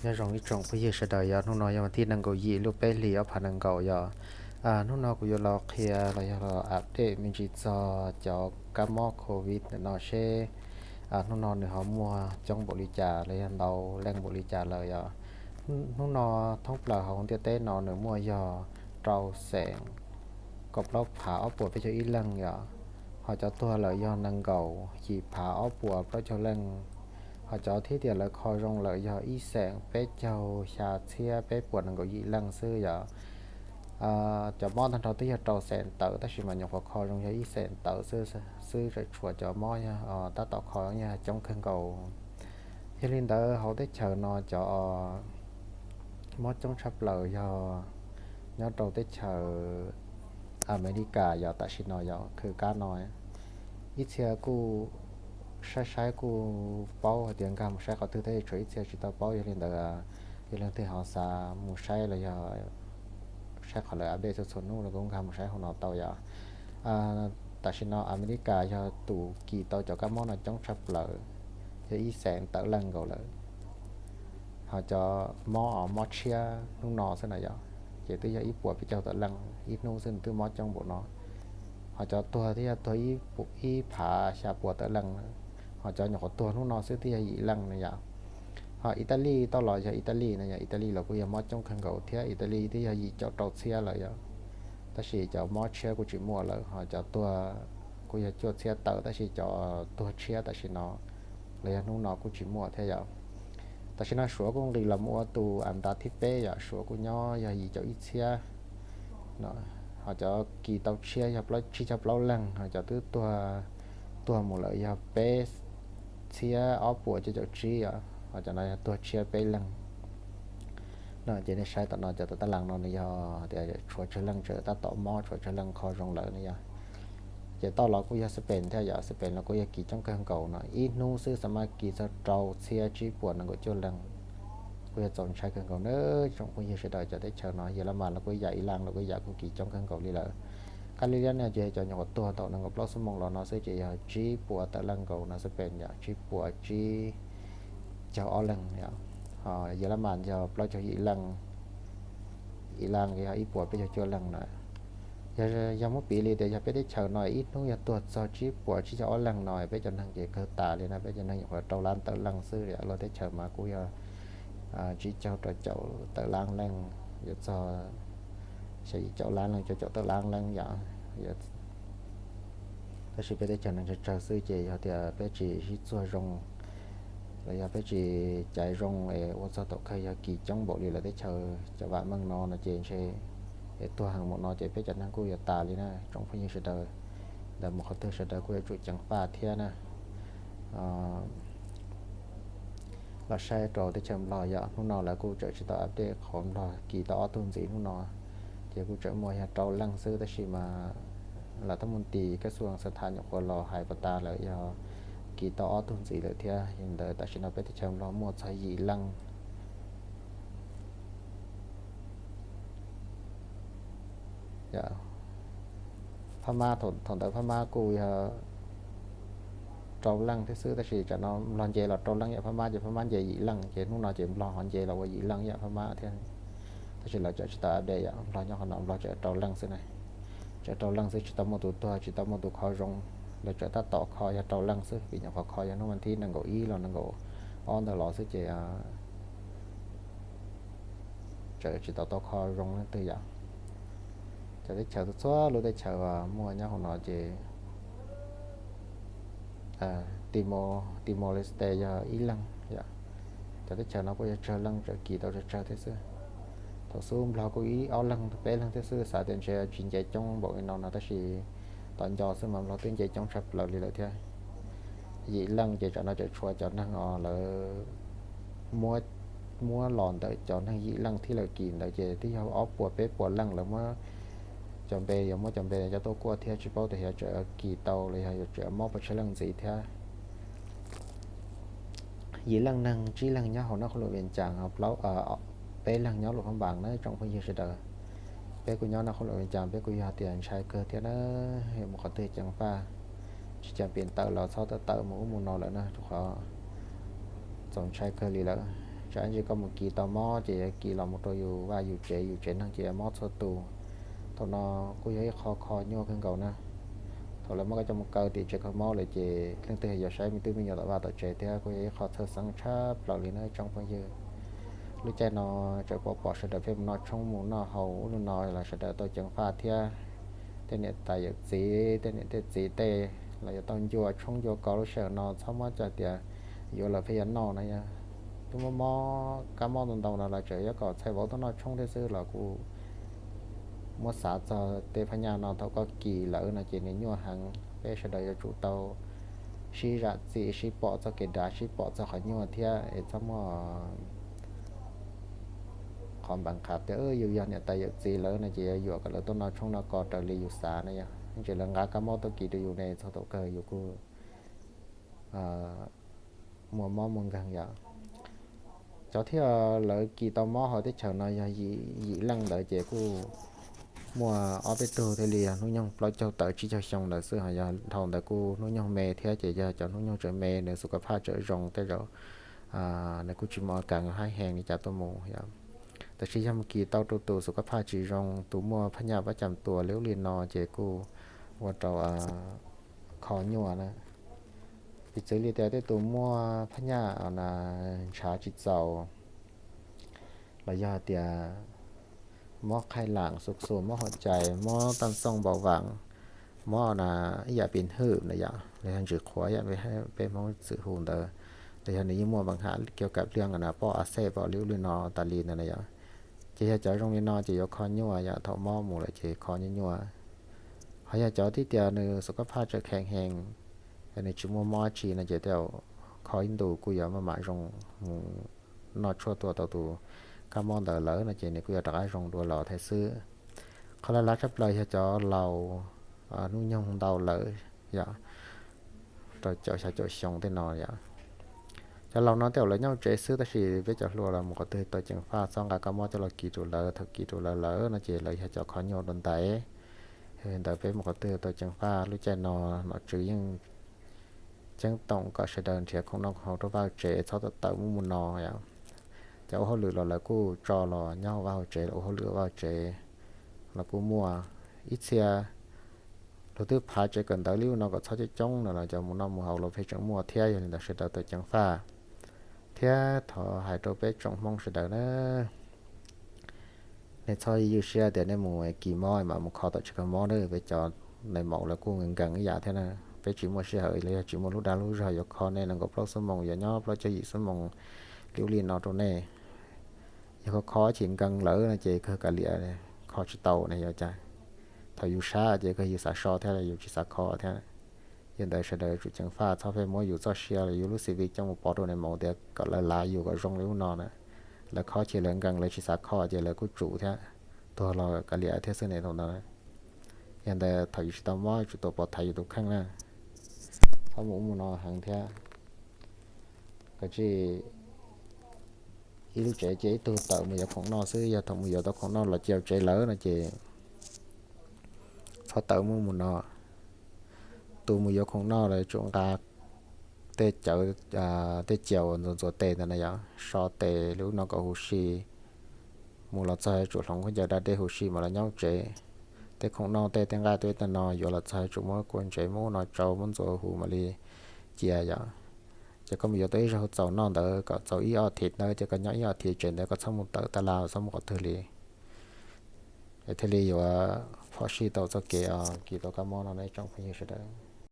Nyob zoo ib tsoom phooj ywg sawv daws, yog hnub no yog vas thib nees nkaum yim lub peb hlis ob phav nees nkaum yog, hnub no kuv yuav los qhia los yog los update me ntsis txog cov kab mob covid no seb hnub no nws ho muaj coob npaum li cas los yog ntau leej npaum li cas lawm yog. Hnub no thoob plaws hauv ntiaj teb no nws muaj yog rau xeem kaum plaub phav ob puas peb caug ib leeg yog, ho cov tuag lawm yog nees nkaum yim phav ob puas plaub caug leej, ho cov thiab tias lawv kho zoo lawm yog ib xeem peb caug xya txhiab peb puas nees nkaum yim leej xwb yog. Cov mob tag nrho twb yog rau xeem tawm tab sis mas nyuam qhuav kho zoo yog ib xeem tawm xwb, xwb tseem tshuav cov mob yog tab tom kho yog coob kawg nkaus. Yog li ntawd hauv teb chaws no cov mob coob tshaj plaws yog nyob rau teb chaws Amelikas yog tam sim no yog khw kab no. Ib txhia kuj saib saib kuj paub hais tias nkag mus saib qhov twg thiab, tshuav ib txhia tsis tau paub. Yog li ntawd yog leej twg ho xav mus saib los yog saib qhov lawv update txhua txhua hnub los kuj nkag mus saib hauv no tau yom. Tam sim no Amelikas yog tus kis tau cov kab mob no coob tshaj plaws, yog ib xeem tawm leej nkaus lawm. Ho cov mob mob tshiab hnub no xwb na yog, ces twb yog ib puas peb caug tawm leej, ib hnub xwb nws twb mob coob npaum no. Ho cov tuag twb yog tuag ib phav xya puas tawm leej, ho cov nyuam qhuav tuag hnub no xwb twb yog yim leej na yom. Ho Italy tau los yog Italy na yog, Italy los kuj yog mob coob kawg nkaus thiab, Italy twb yog yim caum rau txhiab lawm yog, tab sis cov mob tshiab kuj tsis muaj lawm, ho cov tuag kuj yog cuaj txhiab tawm tab sis cov tuag tshiab tam sim no los yog hnub no kuj tsis muaj thiab yom. Tam sim no Suav kuj nqis los mus ua tus a ntav thib peb yom, Suav kuj nyob yog yim caum ib txhiab, ho cov kis tau tshiab yog tsib caug plaub leeg, ho cov twb tuag, tuag mus lawm yog peb txhiab ob puas cuaj caum tsib yom, ho cov no yog tuag tshiab peb leeg. No ces nej saib tom no cov tawm tab las no nws yog tias tshuav tsawg leej tseem tab tom mob, tshuav tsawg leej kho zoo lawm ne yog. Ces tau los kuj yog Spain thiab yom, Spain los kuj yog kis coob kawg nkaus no, ib hnub xwb xav mas kis txog rau txhiab tsib puas nees nkaum cuaj leej. Kuj yog txaus ntshai kawg nkaus na tsoom phooj ywg sawv daws. Cov teb chaws no Yelamas los kuj yam, Ilan los kuj yam, kuj kis coob kawg nkaus li lawm. Kab liab liab no ces cov nyuam qhuav tuag tau nees nkaum plaub xuab moos los no xwb ces yog tsib puas tawm leej nkaus no, Spain yog tsib puas tsib caug ob leeg yom. Ho Yelamas yog plaub caug yim leej, Ilan yog ib puas peb caug cuaj leej na. Yog, yog muab piv li tias yog peb teb chaws no ib hnub yog tuag txog tsib puas tsib caug ob leeg no peb cov neeg ces kawg tas li na, peb cov neeg nyuam qhuav rau lab tawm leej xwb, luag teb chaws mas kuj yog tsib caug rau caum tawm lab leej, yuav txog xya yim caum lab leej, cuaj caum tawm lab leej yom. Tab sis peb teb chaws neeg tsawg tsawg xwb ces yog tias peb tsis sib txuag zoo los yog peb tsis caiv zoo es ua txog thaum kawg yog kis coob npaum li lawv teb chaws cov vam meej no no ces ntshe es tuag heev npaum no ces peb cov neeg kuj yuav tas li na tsoom phooj ywg sawv daws. Ntawd mus qhov twg sawv daws kuj yuav tsum ceev faj thiab na. Los saib rau teb chaws Nplog yom, hnub no lawv kuj tseem tsis tau update qhov Nplog kis tau ob tug ntxiv hnub no, ces kuj tseem muaj yog rau leej xwb tab sis mas lawv tab mus tis kab xuas xav tham nyuam qhuav los hais puas tas lawm yog kis tau ob tug ntxiv lawm thiab. Yog li ntawd tam sim no peb teb chaws Nplog muaj txog yim leej. Phab Mab, thaum ntawd Phab Mab kuj yog rau leej thiab xwb tab sis tsam no Nplog nce los rau leej yam Phab Mab ces Phab Mab nce yim leej ces hnub no ces Nplog ho nce los ua yim leej yam Phab Mab thiab. Tab sis lawv tseem tsis tau update yom, Nplog nyob qhov no Nplog tseem rau leej xwb na. Tseem rau leej xwb tsis tau muaj tus tuag tsis tau muaj tus kho zoo. Lawv tseem tab tom kho yog rau leej xwb vim nyuam qhuav kho yog hnub vas thib nees nkaum ib los nees nkaum ob ntawd los xwb ces tseem tsis tau tau kho zoo leej twg yom. Cov teb chaws txhua txhua lub teb chaws muaj nyob hauv no ces Timor, Timor-Leste yog ib leeg yom. Cov teb chaws no kuj yog tsawg leej tseem kis tau tsawg tsawg thiab xwb. Thaum xub Nplog kuj ib ob leeg peb leeg thiab xwb xav tias ntshe tsis nce coob npaum li no no tab sis tom nco xwb mas Nplog twb nce coob tshaj plaws li lawm thiab. Yim leej ces tsam no tseem tshuav cov neeg os lawv muab, muab los ntawm cov neeg yim leej thiab lawv kis ntawd ces twb yog ob puas peb puas leej lawv muab cov npe, yuav muab cov npe cov tuaj kuaj thiab tsis paub tias yog tseem kis tau los yog yuav tseem mob pes tsawg leej ntxiv thiab. Yim leej neeg tsib leeg nyob hauv Naj Qhoos Luam Vias Cas, plaub, peb leeg nyob Luam Phab Npas na tsoom phooj ywg sawv daws. Peb kuj nyob Naj Qhoos Luam Vias Cas peb kuj yog tias ntshai kawg thiab na, mus qhov twg ceev faj, tsis ceev pim tawm los txhob tawm tawm mus ub mus no lawm na rau qhov txaus ntshai kawg li lawm. Tsam ntsis koj mus kis tau mob ces yuav kis los mus rau yus vaj yus tsev, yus tsev neeg ces yuav mob txhua tus. Thaum no kuj yog ib qho kho nyuaj kawg nkaus na. Thaum lawv muab koj coj mus kaw tim tsev kho mob lawm ces leej twg yuav saib me tub me nyuam tom vaj tom tsev thiab, kuj yog ib qho txhawj xeeb tshaj plaws li na tsoom phooj ywg. Lub caij no tseem pom pom sawv daws pheej mus noj tshoob mus noj haus ub no los sawv daws tau ceev faj thiab. Tej niam tais yawm txiv, tej niam tej txiv tej los yuav tau ncua tshoob ncua kos lub sij hawm no, txhob muab coj tias yuav lawm pheej yuav noj no yog. Twb muaj mob kab mob ntau ntau no los tseem yuav kom txhais vauv tuaj noj tshoob thiab xwb los kuj muab xav txog tej phab nyaj no, thaum koj kis lawm no ces nws nyuaj heev. Peb sawv daws yuav tsum tau sib zam txim, sib pom txoj kev dav, sib pom txog qhov nyuaj thiab es txhob muaj qhov npeev qhav tias yus yog niam tais yawm txiv lawm no ces yuav yuam kom lawv tuaj noj tshoob noj kos raws li yus xav no yog. Ntsis lawv nqa kab mob tuaj kis rau yus ne, txog thaum kawg yus kuj muaj mob muaj nkeeg yom. Cov thiaj lawv kis tau mob hauv teb chaws no yog yim leej ntawd ces kuj muaj ob peb tug thiaj li yog hnub nyoog plaub caug tawm tsib caug xyoo ntawd xwb, ho yog dhau ntawd kuj hnub nyoog me thiab. Ces yog cov hnub nyoog tseem me, nws xus kab phaj tseem zoo tej zaum nws kuj tsis muaj a kas haib heev li cas tuaj mus yom. Tab sis yog mus kis tau rau tus xus kab phaj tsis zoo, tus muaj phab nyaj pab cam tuas li ub li no ces kuj ua rau kho nyuaj na. Piv txwv li tias tej tus muaj phab nyaj ntshav tsis txaus, los yog tias mob qhaij lam xus xuas, mob hauv cai, mob taj xooj npau vam, mob na ib yam pis hwm na yom, los yog ntsis qhuav yam peb Hmoob txwm hu ntawd, los yog nws yeej muaj npeev ham kiag kam pliag na poj a xej poj li ub li no tas li ntawd na yom. Ces yog cov zoo li no ces yuav kho nyuaj yom, thaum mob mus lawm ces kho nyuaj nyuaj. Ho yog cov tib tias nws xus kab phaj tseem kheev heev, nws tsis muaj mob dab tsi no ces tej zaum kho ib ntus kuj yuav maj mam zoo mus noj tshuaj tua tau tus kab mob ntawd lawm no ces nws kuj yuav rov qab zoo dua los thiab xwb. Qhov lav lav tshaj plaws yog cov laus hnub nyoog ntau lawm yom, rau caum xya caum xyoo tej no yom. Cov laus no tej zaum lawv nyob tsev xwb, tab sis peb cov hluas los mus qhov twg tau ceev faj txhob nqa kab mob coj los kis rau lawv. Thaum kis rau lawv lawm no ces lawv yog cov kho nyuaj dua ntais. Yog li ntawd peb mus qhov twg tau ceev faj. Lub caij no nom tswv yeej ceeb toom kom sawv daws nrhiav khoom noj khoom haus rau vaj tsev, txhob tawm mus ub mus no yom. Cov ua hauj lwm los lawv kuj tso los nyob hauv vaj hauv tsev, los ua hauj lwm vaj hauv tsev los kuj muaj ib txhia. Luag twb phav tsev kawm ntawv li ub no kom txhob coob coob no los cov mus noj mus haus los pheej tseem muaj thiab. Yog li ntawd sawv daws tau ceev faj. Thiab thov hais rau peb tsoom Hmoob sawv daws na, nej txhob ywj siab tias nej mus kis mob mas mus kho tom tsev kho mob na. Peb cov nais maum lawv kuj nkees nkees ib yam thiab na. Peb tsis muaj sij hawm los yog tsis muaj lub dag lub zog yuav kho nej nees nkaum plaub xuab moos, yuav nyob plaub caug yim xuab moos li ub li no rau nej. Yog koj kho chim nkees lawm no ces kawg kav liam, kho tsis tau ne yuav cas. Thaum yus sab ces kawg yus xav so thiab, yus tsis xav kho thiab. Yog ntawd sawv daws tsum ceev faj, txhob pheej muab yus txoj sia los yus lub C V coj mus pov rau nais maum tias kom lawv lav yus kom zoo li ub no na. Lawv kho chim lawv nkees lawv tsis xav kho ces lawv kuj tsum thiab, tuag los kav liam thiab xwb ne thaum ntawd. Yog ntawd thaum yus tsis tau mob tsum tuam pov thaiv yus tus kheej na. Txhob mus ub mus no heev thiab. Kav tsij ib lub tsev cia ib tug tawm mus yuav khoom noj xwb. Yog thaum mus yuav tau khoom noj los cia tsev lawm no ces txhob tawm mus ub mus no. Tus mus yuav khoom noj lawv tsum nqa tej cawv, tej caus ntxuav ntxuav tes ntawd na yom, so tes li ub no kom huv si. Mus los txog tsum hloov khaub ncaws da dej huv si mas los nyob tsev. Tej khoom noj tej tej nqaij tej tej no yuav los txog tsum muab kua ntsev muab ub no tsau muab ntxuav huv mam li cia yom. Ces koj mus yuav tau ib zaug txaus noj ntawd kom txaus ib ob thiv ntawd ces koj nyob ib ob thiv tsev ntawd koj txhob mus tawm taj laj txhob mus qhov twg li, es thiaj li yuav phom sij tau txoj kev kis tau kab mob no ne tsoom phooj ywg sawv daws.